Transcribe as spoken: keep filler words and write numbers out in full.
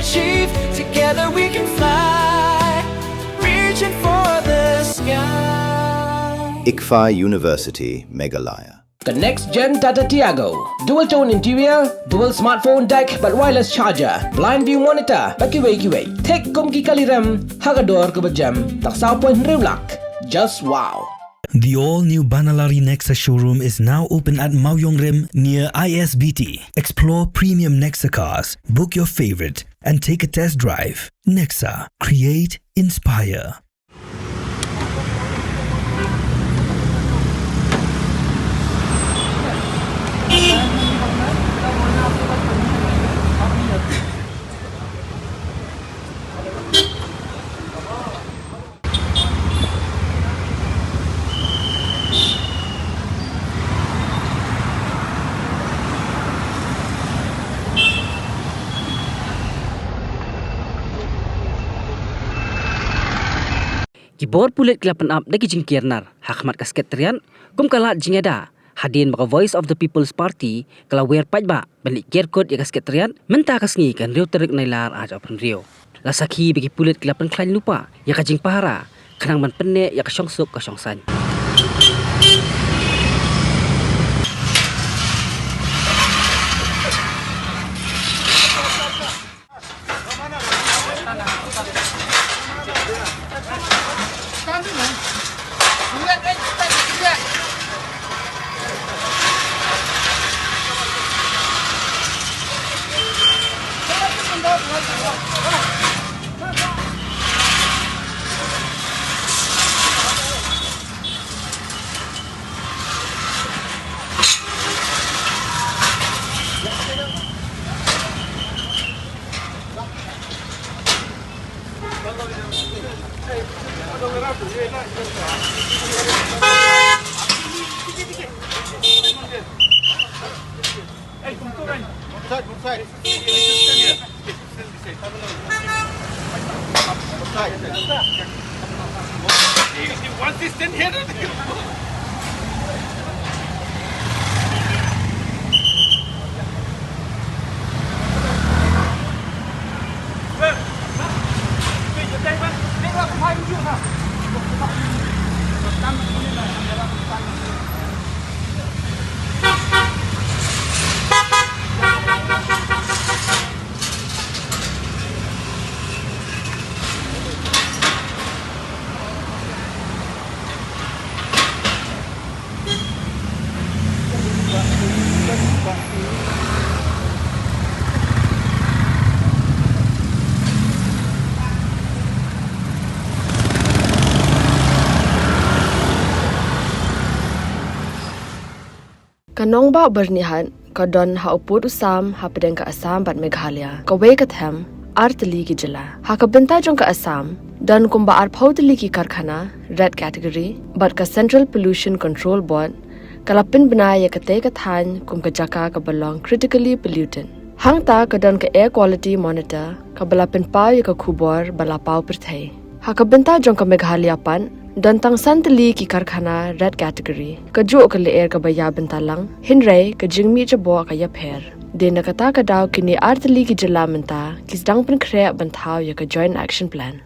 Achieve, together we can fly, reaching for the sky. ICFAI University, Meghalaya. Ka Next Gen Tata Tiago, dual tone interior, dual smartphone deck bad wireless charger, blind view monitor bad kiwei kiwei. Thik kum ki kali rem ha ka dor kaba jem, tang saw point hynriew lak. Just wow. The all-new Banalari Nexa showroom is now open at Mawiong Rim near I S B T. Explore premium Nexa cars, book your favorite, and take a test drive. Nexa, create, inspire. Ki bor pulit ki la pynap da ki jingkiar nar ha khmat ka Secretariat kum ka lad jingïada, hadien ba ka Voice of the People's Party ka la wer paidbah ban leit kiar kut ïa ka Secretariat mynta ka sngi, ka hynriew tarik Nailar ar hajar arphew hynriew. La sakhi ba ki pulit ki la pynkhlaiñ lypa ïa ka jingpahara khnang ban pynneh ïa ka shongsuk ka shongsaiñ. Ka nongbah Byrnihat ka don ha u pud u sam hapdeng ka Assam bad Meghalaya, kawei ka them, ar tylli ki jylla. Ha ka bynta jong ka Assam, don kumba arphew tylli ki karkhana red category, bad ka Central Pollution Control Board ka la pynbna ïa katei ka thaiñ kum ka jaka kaba long critically polluted. Hangta ka don ka Air Quality Monitor kaba la pynpaw ïa ka khubor ba la paw pyrthei. Ha ka bynta jong ka Meghalaya pat, don tang san tylli ki karkhana red category, kajuh ka lyer kaba ïa bynta lang, hynrei ka jingmih jaboh ka ïapher. Dei na kata ka daw kine ar tylli ki jylla mynta ki sdang pynkhreh ban thaw ïa ka Joint Action Plan.